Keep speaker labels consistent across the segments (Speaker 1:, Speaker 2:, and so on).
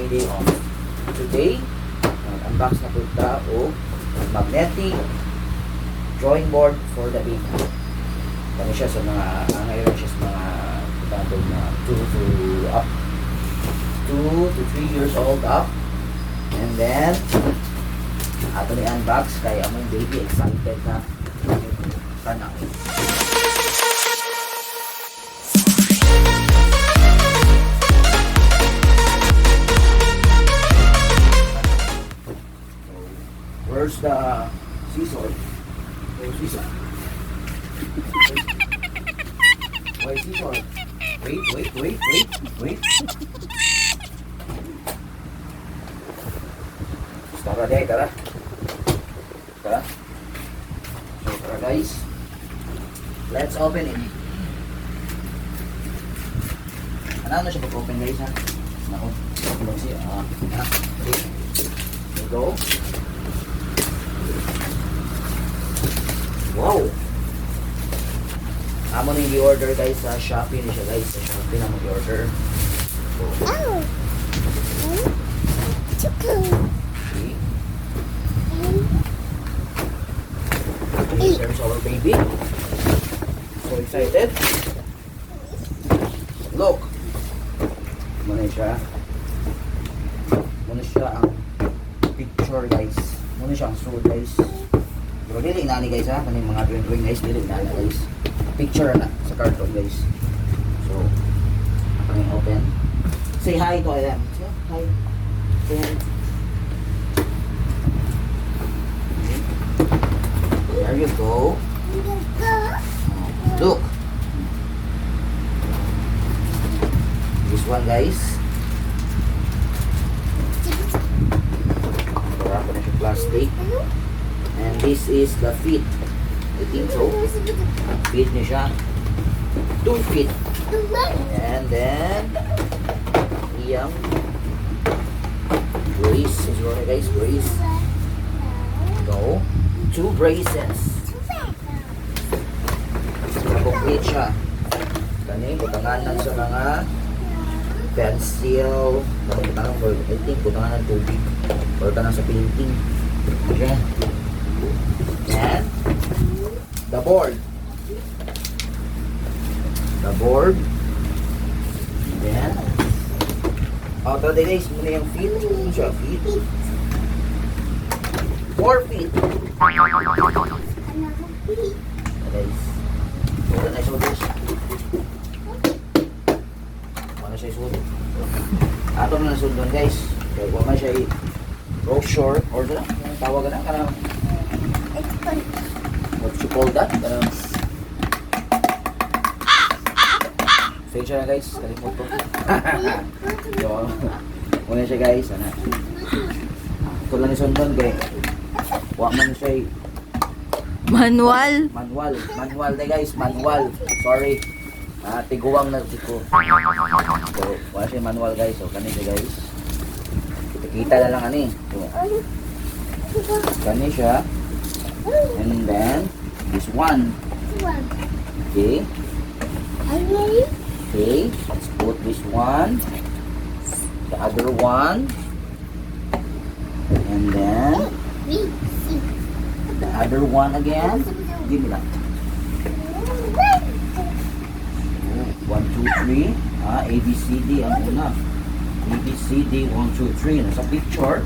Speaker 1: Day off. Today, unbox na po ta og magnetic drawing board for the baby. Kani siya sa mga, angay rin siya sa mga batong na 2 to up 2 to 3 years old up. And then, ato ni unbox kay among baby excited na sana. So, where's the scissor? Oh, scissor. Why scissor? Wait, wait, wait, wait, wait. Tara, day, tara. Tara. So, tara, guys. Let's open it. Ano na siya pag-open, guys, ha? Nako. Tulog siya. Ah, ha? Okay. There you go. Wow! Amo na yung i-order, guys, sa Shopee ni siya, guys. Sa Shopee na mag-order. So, okay. Okay, there's our baby. So excited. Look. Muna siya. Muna siya ang picture, guys. Muna siya ang suit, guys. Pero dili na ni, guys, ha. Kaning mga drawing drawing, guys, dili na na, guys. Picture na sa carton, guys. So, ako yung open. Say hi to them. Say hi. Say hi. There you go. Look. This one, guys. Wrap na siya plastic. And this is the feet. I think so. Feet niya siya. 2 feet. And then, iyang brace. Siguro na, guys, brace. Go. Two braces. Complete siya. Kani, butanganan sa mga pencil, butangan mo, I think, butangan ng tubig. Or kanang sa painting. Okay. And the board. The board. And then, oh, tara guys, muna yung feet. Ano siya, feet? 4 feet. Guys. Wala na isod, guys. Wala siya isod. Ato na nasundon, guys. Kaya wala siya brochure or na tawag na kanang, what you call that? Kanang Pasensya na, guys, kalimot ko. So, muna siya, guys, ana. Ito lang isundon kay wa man siya
Speaker 2: Manual.
Speaker 1: Manual, manual na, guys, manual. Sorry. Ah, tiguang na ko. So, wala siya manual, guys. So, kani siya, guys. Kita-kita na lang ani. So, kani siya. And then this one. Okay. Okay, let's put this one. The other one. And then the other one again. Give me that. Oh, one, two, three. Ah, A, B, C, D. Ang una. A, B, C, D, 1, 2, 3. Nasa picture.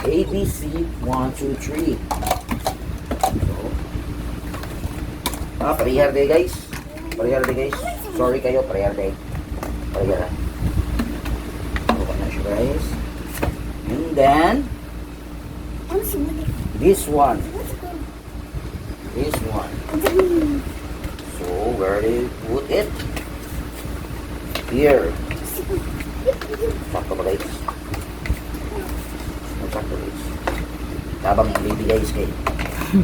Speaker 1: A, B, C, 1, 2, 3. So, ah, parehar day, guys. Parehar day, guys. Sorry kayo, parehar day. Parehar. So, na siya, guys. And then, this one. This one. So, where do you put it? Here. Sakto ba, guys? Ang sakto, guys. Tabang yung baby, guys, kay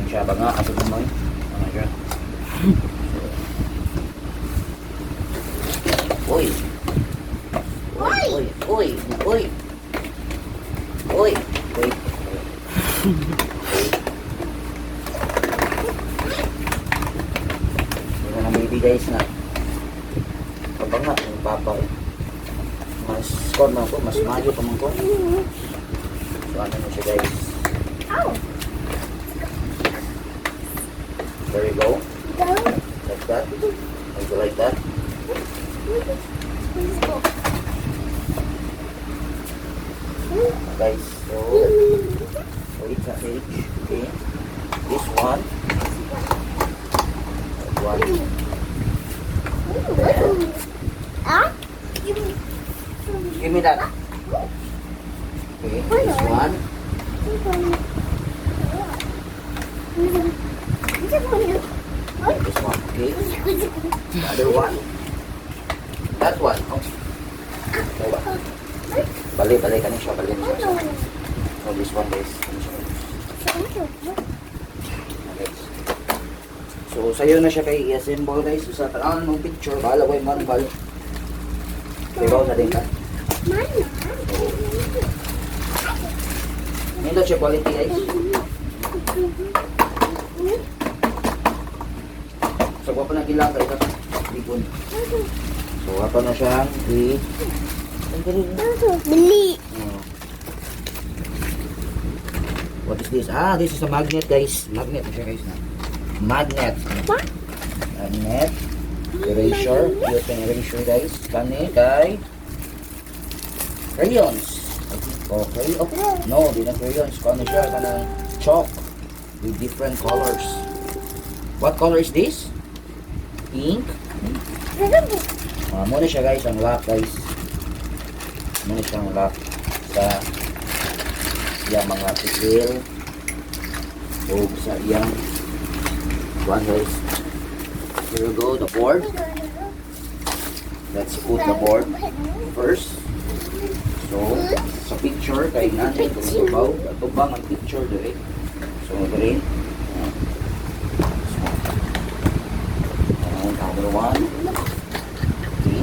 Speaker 1: siya ba nga asog mo eh. Ano siya? So, uy. Uy, uy, uy, uy. Uy, wait. Wait. Wala ng baby, guys, na pabanga yung papa eh. Mga Mas kuan man ko, mas maayo pa man ko. So ano na siya, guys.
Speaker 2: Oh.
Speaker 1: There you go.
Speaker 2: Go.
Speaker 1: Like that. I go like that.
Speaker 2: Let's go.
Speaker 1: Guys, so wait sa page. Okay. This one. That one.
Speaker 2: Ah?
Speaker 1: Give me that. Okay. This one. This one. Okay. The other one. That one. Oh. Ito ba? Bali, bali. Kani siya. Bali na siya. So this one, guys. Kani siya, guys. Okay. So, sayo na siya kay i-assemble, guys. So, sa tanawon mong picture, bahala ko yung manual. Diba, sa din ka? Nindot siya quality, guys. So, wa pa na gilak kay kat libon. So, wa pa na siyang i.
Speaker 2: Beli.
Speaker 1: Oh. What is this? Ah, this is a magnet, guys. Magnet na siya, guys. Na. Magnet.
Speaker 2: What?
Speaker 1: Magnet. Eraser. Use an eraser, guys. Kani kay crayons. Okay. Oh, no, di na crayons. Kano siya? Kanang chalk with different colors. What color is this? Pink. Ah, muna siya, guys, ang lock, guys. Muna siya ang lock sa iyang mga pisil o sa iyang one, guys. Here we go, the board. Let's put the board first. So, sa picture, kay nanay, kung tubaw, tubang ang picture dire. So, dire. So, and other one. Okay.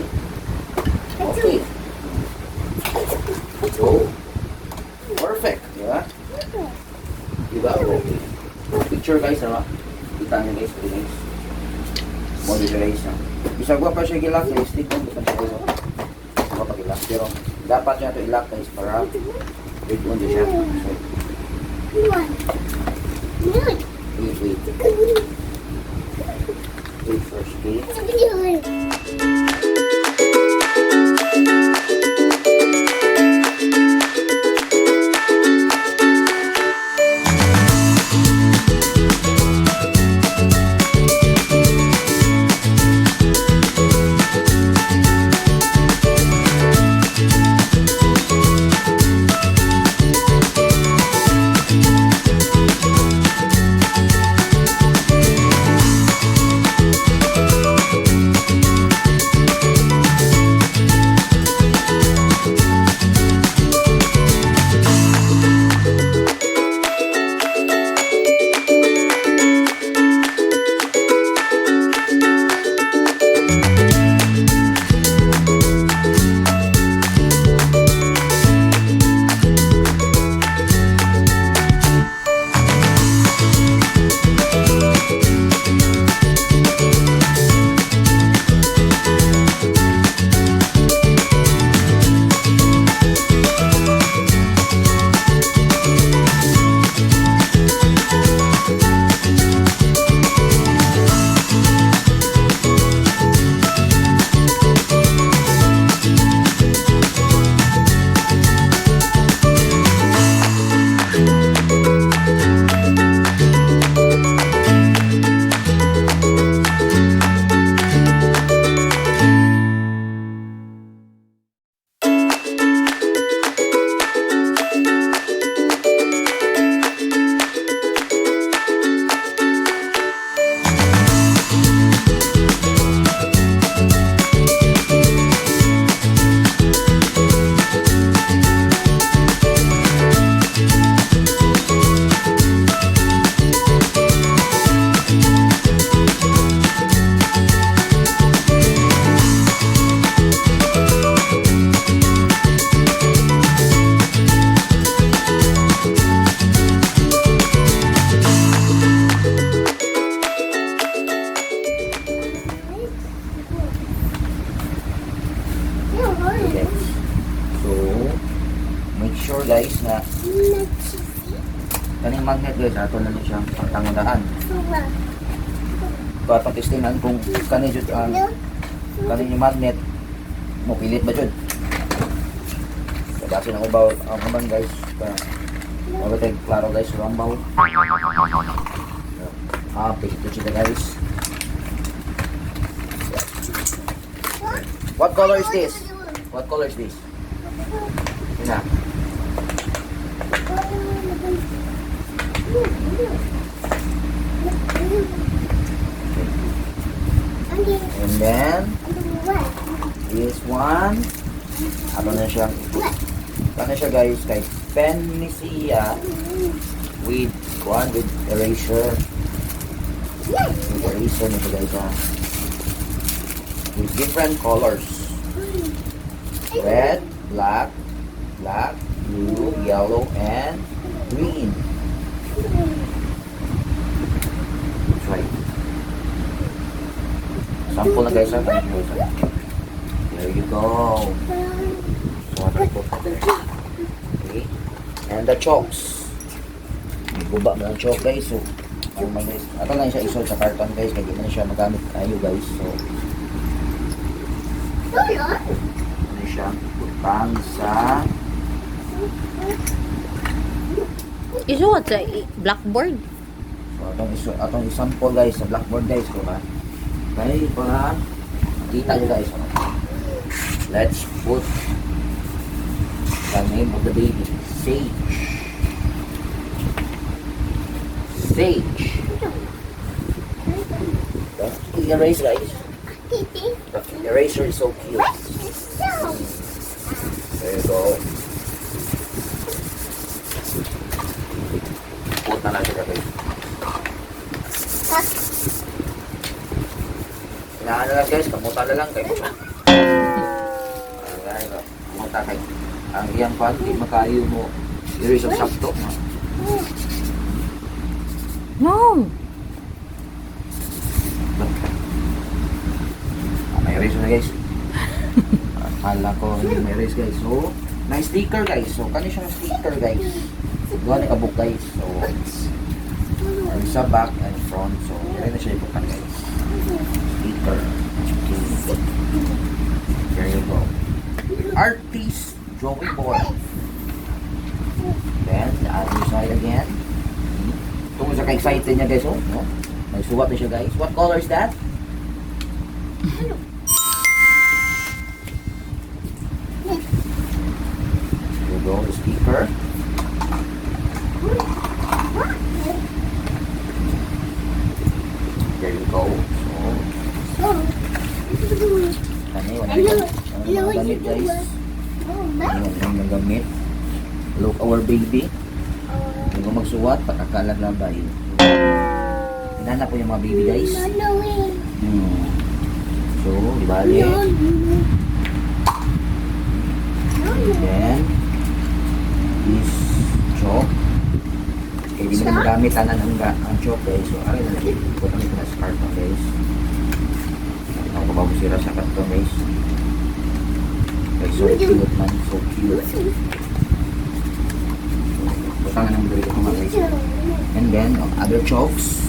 Speaker 1: Okay. So, perfect. Di ba? Di ba? Okay. Picture, guys, ano? Kita niyo, guys, guys. Mo dito, guys, no? Bisag wa pa siya gi-lock, guys, dito pa siya, guys. Wa pa gi-lock, pero dapat niya ito i-lock, guys, para wait on siya. So, wait, wait. Wait first, okay? magnet, guys, ato na ni siyang pangtangodaan. So atong testingan kung kani jud ang kani yung magnet mo pilit ba jud. So kasi nang ubaw ang uban, guys. Pa wala tayo klaro, guys, so ang baw. Ah, pilit jud siya, guys. What color is this? What color is this? Yun na. And then, this one, ano na siya? Ano siya, guys? Kay pen ni siya with one with eraser. With eraser nito, guys, ah. With different colors. Red, black, black, blue, yellow, and green. Try. Sample na, guys, ah. There you go. So, ano po? Okay. And the chalks. May guba na ang chalk, guys. So, ano man, guys. Ato lang siya isod sa carton, guys. Kaya di man siya magamit kayo, guys. So, ano siya? Butang sa
Speaker 3: Isuwat sa blackboard.
Speaker 1: So, atong isample, guys, sa blackboard, guys. Diba? Okay, para makita nyo, guys. Ano? Let's put the name of the baby. Sage. Sage. The erase, guys. The eraser is so cute. There you go. Put na lang siya, guys. Inaano lang, guys, kamuta na lang kayo. Alright, kamuta kay ang iyang pan, di makayo mo erase ang sakto.
Speaker 3: No.
Speaker 1: Ah, may erase na, guys. Akala ko hindi may erase, guys. So, may sticker, guys. So, kani siyang sticker, guys. Duha na ka-book, guys. So, ang sa back and front. So, dili na siya ibukan, guys. Sticker. Okay. There you go. Artist drawing board. Then, the other side again. Tungkol sa ka-excited niya, guys. Oh, no? May suwat na siya, guys. What color is that? There you go, the sticker. There you go. So, ano yun? Ano yun? Ano yung gamit, guys? Ano yung gamit? Look our baby. Hindi ko magsuwat, patakalag labay. Inana po yung mga baby, guys. So, di bale. Then, this chalk. Kaya di mo na magamit tanan ang chalk, guys. So, aray na lang. Put ang ito na sa carton, guys. Ako bago sira sa karton, guys. Okay, so cute man. So cute. So, butangan ng dito mga guys. And then, other chalks,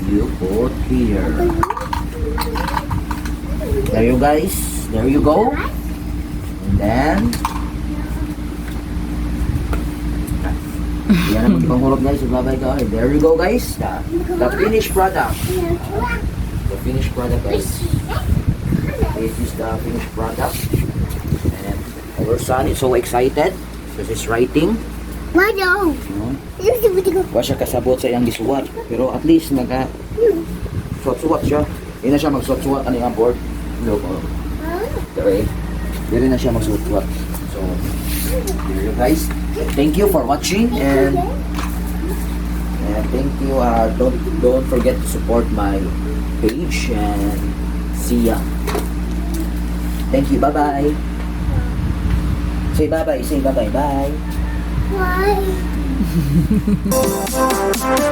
Speaker 1: you put here. There you guys. There you go. And then, yan naman ipangurot, guys. Bye-bye ka. There you go, guys. The finished product. The finished product, guys. This is the finished product. And our son is so excited because he's writing.
Speaker 2: Wow.
Speaker 1: No? Wa siya kasabot sa iyang gisuwat. Pero at least naga suwat-suwat siya. Hindi na siya magsuwat-suwat ano yung board. Look, oh. Pero dili na siya magsuwat-suwat. So, there you guys. Thank you for watching and thank you. Don't forget to support my page and see ya. Thank you. Bye bye. Say bye bye. Say bye bye. Bye.
Speaker 2: Bye.